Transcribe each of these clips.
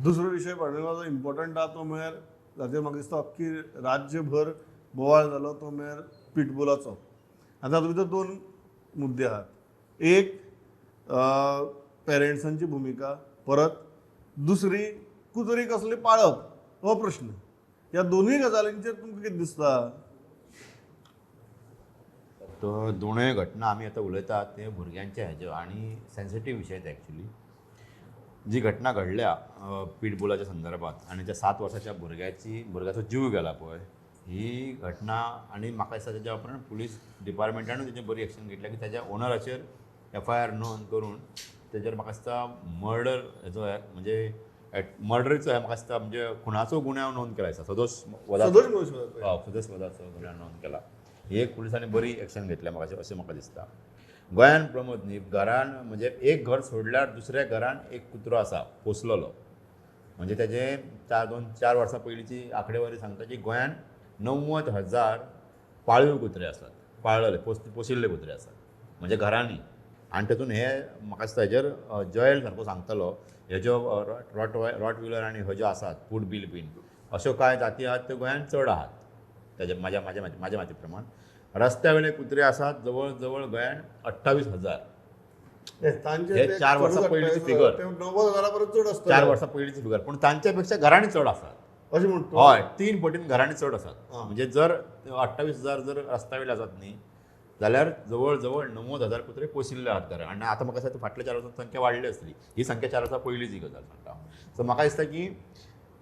दुसरो विशय पाडवींगाचो इम्पॉर्टंट आहा तो म्हळ्यार जाचेर म्हाका दिसता अख्खी राज्यभर बोवाळ जालो तो म्हळ्यार पिटबुलाचो. आतां तातूंत भितर दोन मुद्दे आहात. एक, पेरंट्सांची भुमिका, परत दुसरी कुत्री कसली पाळप हो प्रश्न. ह्या दोनूय गजालींचेर तुमकां कितें दिसता? तो दोनूय घटना आमी आतां उलयतात ते भुरग्यांच्या हेज्यो आनी सेन्सिटीव विशय ते. एक्चुली जी घटना घडल्या पिटबुलाच्या संदर्भात आनी त्या 7 वर्साच्या भुरग्याचो जीव गेला पळय, ही घटना आनी म्हाका दिसता तेज्या उपरांत पुलीस डिपार्टमेंटानूय तेजेर बरी एक्शन घेतल्या की तेज्या ओनराचेर एफआयआर नोंद करून तेजेर म्हाका दिसता मर्डर हेजो म्हणजे मर्डरीचो म्हाका दिसता म्हणजे खुणाचो गुन्यांव नोंद केला दिसता, सदोष सदोष. सदोष वधाचो गुन्यांव नोंद केला. ही एक पुलिसांनी बरी एक्शन घेतल्या म्हाका अशें म्हाका दिसता. गोंयान प्रमोद न्ही, घरान म्हणजे एक घर सोडल्यार दुसऱ्या घरान एक कुत्रो आसा पोसलेलो. म्हणजे तेजे 4-2-4 वर्सां पयलींची आंकडेवारी सांगता की गोंयान 90,000 पाळीव कुत्रे आसात, पाळलेले पोशिल्ले कुत्रे आसात म्हणजे घरांनी. आनी तातूंत हे म्हाका दिसता हेजेर जॉयल सारको सांगतलो, हे ज्यो रॉट व्हीलर आनी ह्यो ज्यो आसात पूट बील बीन अश्यो कांय जाती आहात त्यो गोंयान चड आहात. तेजे म्हाज्या म्हाज्या म्हाज्या म्हायती प्रमाण रस्त्या वयले कुत्रे आसात जवळ जवळ गोंयान 28,000. हे 4 वर्सां पयलींची फिगर. 90,000 परस चड आसता. 4 वर्सां पयलींची फिगर, पूण तांच्या पेक्षा घरांनी चड आसात. अशें म्हणटा? हय, 3 पटीन घरांनी चड आसात. म्हणजे जर 28,000 जर रस्त्या वयले आसात न्ही जाल्यार जवळ जवळ 90,000 कुत्रे पोशिल्ले आहात घरान. आनी आतां म्हाका दिसता फाटल्या 4 वर्सां संख्या वाडली आसतली. ही संख्या 4 वर्सां पयलींची गजाल सांगता. सो म्हाका दिसता की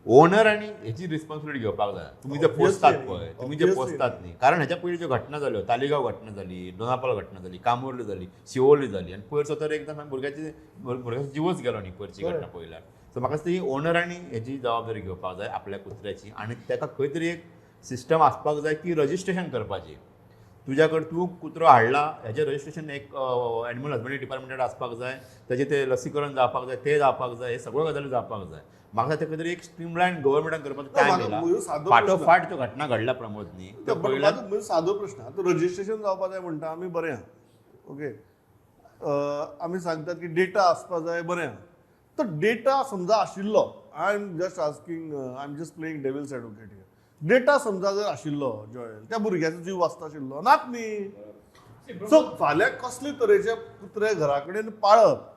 ओनर आनी हेची रिस्पॉन्सिबिलिटी घेवपाक जाय. तुमी जे पोसतात पळय, तुमी जे पोसतात न्ही, कारण हेच्या पयलीं ज्यो घटना जाल्यो, तालिगांव घटना जाली, दोनापावल घटना जाली, कामुर्ली जाली, शिवोली जाली, आनी पयरचो तर एकदम भुरग्याचो जिवच गेलो न्ही पयरची घटना पळयल्यार. सो म्हाका दिसता ही ओनरांनी हेची जबाबदारी घेवपाक जाय आपल्या कुत्र्याची. आनी ताका खंय तरी एक सिस्टम आसपाक जाय की रजिस्ट्रेशन करपाची. तुज्या कडेन तूं कुत्रो हाडला हेजें रजिस्ट्रेशन एक एनिमल हजबंडरी डिपार्टमेंटान आसपाक जाय, तेजें तें लसीकरण जावपाक जाय, तें जावपाक जाय, हे सगळ्यो गजाली जावपाक जाय. म्हाका ते खंय तरी एक स्ट्रीमलायन गव्हर्मेंटान करपाचो टायम येयला. फाटोफाट त्यो घटना घडल्या प्रमोद न्ही. पयला सादो प्रश्न, आतां रजिस्ट्रेशन जावपाक जाय म्हणटा आमी, बरें आहा, ओके. आमी सांगतात की डेटा आसपा जाय, बरें आहा. तर डेटा समजा आशिल्लो, I am just asking, I am just playing devil's advocate here. Data समजा जर आशिल्लो जॉयल, त्या भुरग्याचो जीव वाचता आशिल्लो नात न्ही. सो फाल्यां कसले तरेचे कुत्रे घरा कडेन पाळप,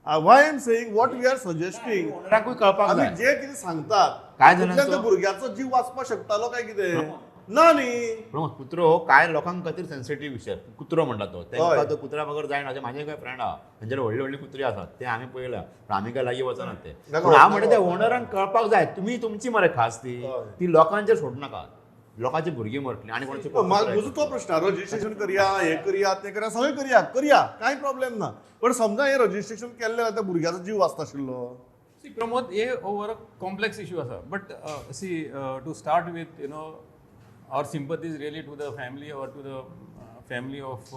why am saying what we are suggesting, कळपाक जे कितें सांगतात काय जाणांचो भुरग्याचो जीव वाचपाक शकतालो काय कितें ना न्ही. कुत्रो कांय लोकांक खातीर सेन्सिटीव विशय. कुत्रो म्हणटा तो तेंकां तो कुत्र्या बगर जायना. अशें म्हाजे काय फ्रेंड आहा, तेंच्याकडे व्हडली व्हडली कुत्री आसात, ते आमी पळयल्या, पूण आमी काय लागीं वचनात ते. पूण हांव म्हणटा त्या ओनरान कळपाक जाय, तुमी तुमची मरे खास ती ती लोकांचेर सोडनाका, लोकांची भुरगीं मरतली आनी कोणाची. म्हजो तो प्रश्न, रजिस्ट्रेशन करया, हें करया, तें करया, सगळें करया करया, कांय प्रॉब्लेम ना, पण समजा हें रजिस्ट्रेशन केल्लें जाल्यार भुरग्याचो जीव वाचता आशिल्लो. सी प्रमोद, हे ओवर कॉम्प्लेक्स इशू आसा, but see, to start with, you know, our sympathies really to the family or to the family of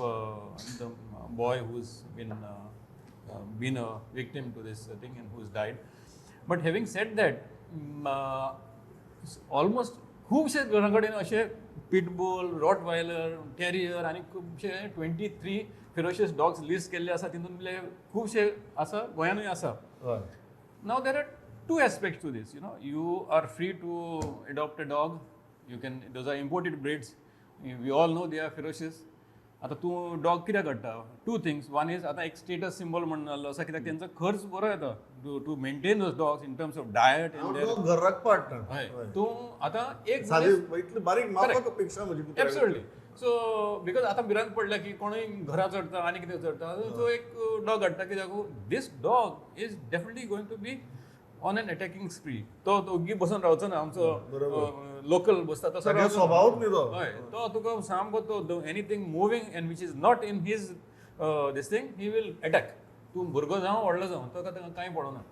the boy who's been a victim to this thing and who's died. But having said that, almost खुबशे घरा कडेन अशे pit bull, Rottweiler, terrier आनी खुबशे 23 ferocious dogs list केल्ले आसा. तितूंतले खुबशे आसा, गोंयानूय आसा. Now there are two aspects to this. You know, you are free to adopt a dog. You can, those are imported breeds. We all know they are ferocious. आतां तूं dog कित्याक हाडटा? Two things. वन is, आतां एक status symbol म्हणून जाल्लो आसा, कित्याक तेंचो खर्च बरो येता to maintain those dogs in terms of diet and घर राखपा. हय, तूं आतां एक बारीक मापक अपेक्षा म्हजी. एब्सोल्युटली. सो because आतां भिरांत पडल्या की कोणूय घरा चडटा आनी कितें चडटा, सो एक डॉग हाडटा, कित्याक this dog is definitely going to be on an attacking spree. तो ओग्गी बसून रावचो ना, आमचो लोकल बसता तसो. स्वभावच न्ही तो. हय, तो तुका सामको तो anything moving and which is not in his this thing, he will attack. तूं भुरगो जावं व्हडलो जावं, ताका कांय पडना.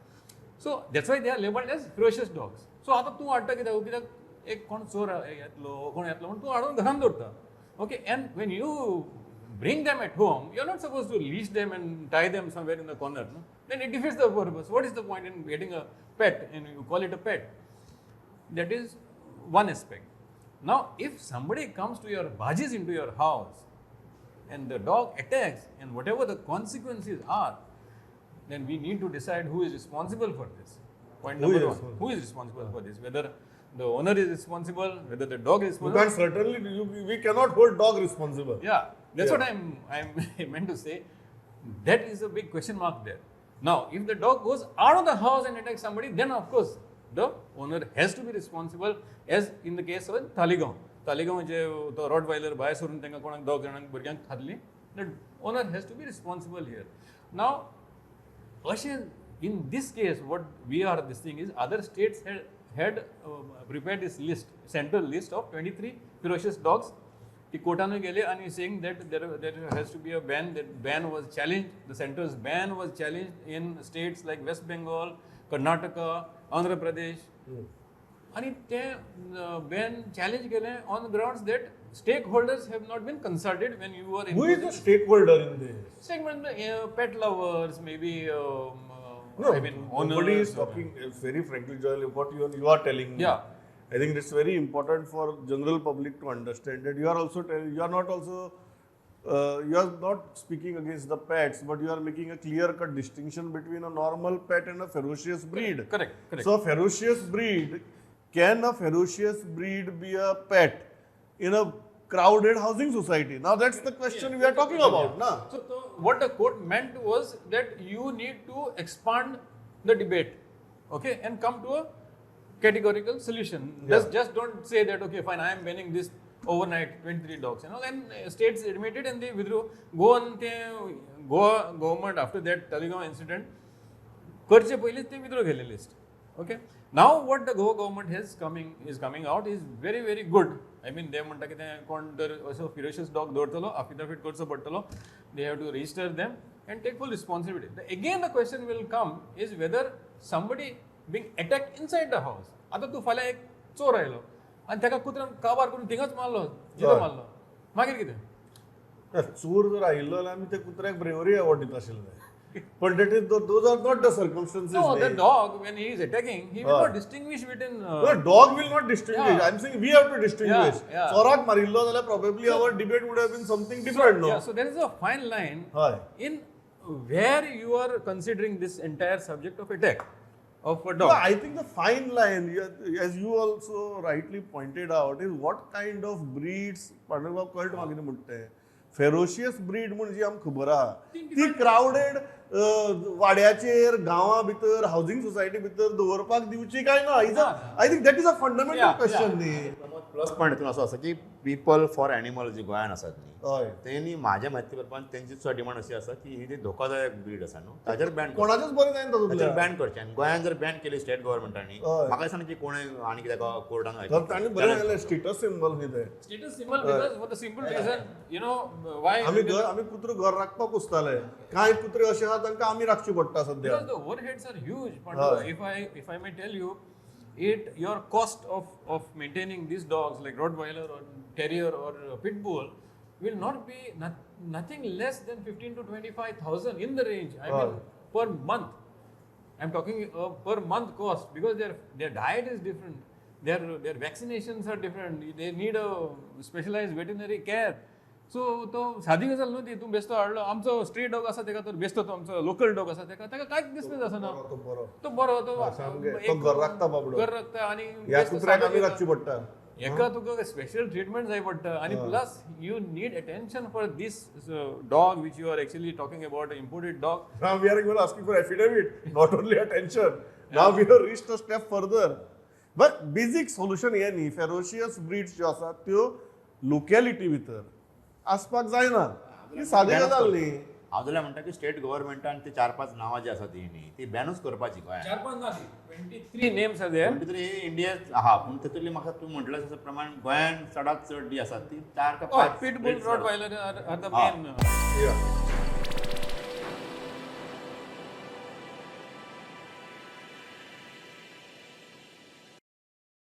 So that's why they are labelled as ferocious dogs. So आतां तूं हाडटा कित्याक? कित्याक एक कोण चोर येतलो, कोण येतलो म्हूण तूं हाडून घरान दवरता. Okay, and when you bring them at home, you're not supposed to leash them and tie them somewhere in the corner. No? Then it defeats the purpose. What is the point in getting a pet and you call it a pet? That is one aspect. Now, if somebody comes to your, barges into your house and the dog attacks and whatever the consequences are, then we need to decide who is responsible for this. Point Who number is one. Who is responsible for this? Whether the owner is responsible, whether the dog is You responsible. can certainly, we cannot hold dog responsible. Yeah, that's what I'm meant to say. That is a big question mark there. Now, if the dog goes out of the house and attacks somebody, then of course the owner has to be responsible, as in the case of Taleigao. Taleigao जे तो Rottweiler भायर सरून तांकां कोणाक दोग जाणांक भुरग्यांक खाल्ली, the owner has to be responsible here. Now, अशें in this case, what we are this thing is other states had prepared this list, central list of 23 ferocious dogs. ती कोर्टानूय गेले आनी saying that there has to be a ban. That ban was challenged. The central's ban was challenged in states like West Bengal, Karnataka, Andhra Pradesh. आनी तें Ben challenge केलें on grounds that stakeholders have not been consulted when you are Who is the stakeholder in this? Stakeholder, pet lovers, maybe No, I mean, nobody owners. is talking, very frankly, Joel, what you are telling me. Yeah. I think it's very important for general public to understand that you are also telling, you are not also, you are not speaking against the pets, but you are making a clear-cut distinction between a normal pet and a ferocious breed. Correct, correct. So, a ferocious breed, can a ferocious breed be a pet in a crowded housing society? Now, that's the question we are talking about, na? So, what the court meant was that you need to expand the debate, okay, and come to a categorical solution. Just don't say that, okay, fine, I am banning this overnight, 23 dogs, you know. And states admitted and they withdrew. Goa, Goa government after that Taleigao incident, करचे पयलींच ते withdraw केले list. Okay. Now what the Goa government has is coming out is very very good. I mean, they म्हणटा की ते कोण जर असो ferocious dog दवरतलो, affidavit करचो पडटलो, they have to register them and take full responsibility. Again the question will come is whether somebody being attacked inside the house. आतां तूं फाल्यां एक चोर आयलो आनी ताका कुत्र्यान काबार करून थिंगाच मारलो, जितो मारलो, मागीर कितें? चोर जर आयिल्लो जाल्यार आमी त्या कुत्र्याक ब्रेवरी अवॉर्ड दिता आशिल्ले. But that is, those are not the circumstances. No, the dog, when he is attacking, he will not distinguish between. No, dog will not distinguish. I am saying we have to distinguish. चोराक मारिल्लो जाल्यार probably our debate would have been something different, no? Yeah, so there is a fine line in where you are considering this entire subject of attack of a dog. No, I think the fine line, as you also rightly pointed out, is what kind of breeds, Pandurang कळटा म्हाका कितें म्हणटा तें, ferocious breed म्हूण जी आमकां खबर आहा ती क्रावडेड वाड्याचेर, गांवा भितर, हावजींग सोसायटी भितर दवरपाक दिवची काय ना? I think that is a fundamental question न्ही. प्लस पॉयंट हितून असो आसा की पीपल फॉर एनिमल जी गोंयान आसात न्ही, हय, तेणी म्हाज्या म्हायती प्रमाण तेंची सुद्दां डिमांड अशी आसा की ही जी धोकादायक ब्रीड आसा न्हू ताचेर बॅन, कोणाचेच बरें जायना तातूंतल्यान, ताचेर बॅन करचें. आनी गोंयान जर बॅन केली स्टेट गव्हर्मेंटांनी, म्हाका दिसना की कोणें आनी कितें कोर्टान तांणी बरें केलें. स्टेटस सिंबल न्ही तें, status symbol, because for the simple reason, you know why आमी कुत्रो घर राखपाक कुसताले, कांय कुत्रे अशे आहा तांकां आमी राखचे पडटा सद्या. Because the overheads are huge. If I may tell you, it your cost of maintaining these dogs like Rottweiler or Terrier or Pit Bull will not be nothing less than 15 to 25,000 in the range. I mean per month. I'm talking per month cost, because their diet is different, their vaccinations are different, they need a specialized veterinary care. So तो सादी गजाल न्हू ती. तूं बेस्तो हाडलो, आमचो street dog आसा तेका, तर बेस्तो तो आमचो लोकल डॉग आसा तेका, तेका कांयच दिसलें आसना, तो बरो, तो बरो, तो घर राखता बाबडो, घर राखता. आनी ह्या कुत्र्याक आमी राखची पडटा, हेका तुका स्पेशल ट्रिटमेंट जाय पडटा. आनी plus you need attention for this dog which you are actually talking about, imported dog. Now we are even asking for affidavit, not only attention. Now we have reached a step further. But basic solution हें न्ही, ferocious breeds ज्यो आसात त्यो locality भितर आसपाक जायना, ही सादी गजाल न्ही. हांव जाल्यार म्हणटा की स्टेट गव्हर्मेंटान ती 4-5 नांवां जी आसा ती न्ही ती बॅनूच करपाची गोंयांत. 4-5 ना, 23 names are there. 23 India आहा, पूण तातूंतली म्हाका तूं म्हटलें तशें प्रमाण गोंयांत चडांत चड जी आसा ती 4 का 5 Pitbull, Rottweiler are the main. Yeah.